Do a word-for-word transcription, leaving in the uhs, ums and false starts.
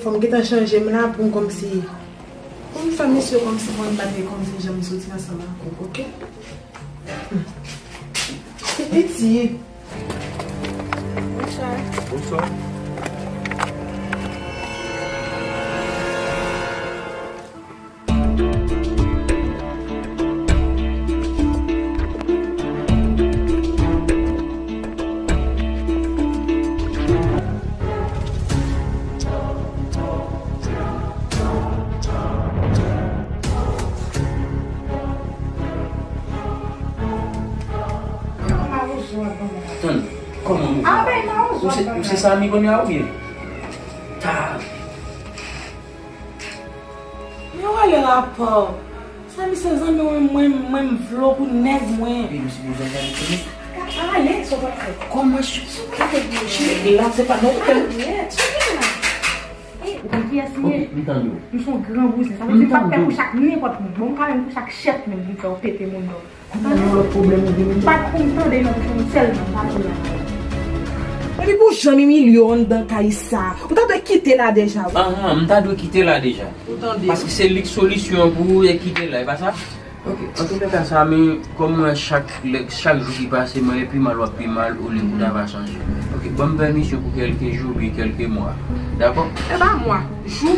Bon, m gentan chanje m la pou m kòmsi, pou m fè misye kòmsi pou m pa te kòmsi jan m soti ansanm ak ou, oke? Se piti. Bonswa. Bonswa. Tann, kòman mouvman? Ou se, ou se Samy kounye a oubyen? Ta. Yo rele rapò. Samy se zanmi mwen, mwen, mwen m vle w pou nèg mwen. Epi nou sipoze al gade fim. Ale, sa w pral fè? Kòman ch-, ch-, la se pa nan otèl. Ale, cheke la. E, ou konn kiyès m ye? Ok, m tande w. M se yon gran bouzen. Sa vle di m p ap fè kouche ak nenpòt moun. Bon, m ka menm kouche ak chèf menm pou m fè w pete moun nan. Kounya yon lòt pwoblèm ou vin. Bat pou m tande non, pou m sèlman, pa pou la. Epi pou jan m imilye w anndan kay sa, ou ta dwe kite la deja, wi. Ahan, m ta dwe kite la deja. Ou tande? Paske se li k solisyon pou ou e kite la, e pa sa? Ok, antouleka, Samy, kòm mwen chak lè, chak jou ki pase, mwen e pi mal w ap pi mal, olye pou ta va chanje. Ok, ban m pèmisyon pou kèlke jou oubyen kèlke mwa. Dakò? E pa mwa, jou.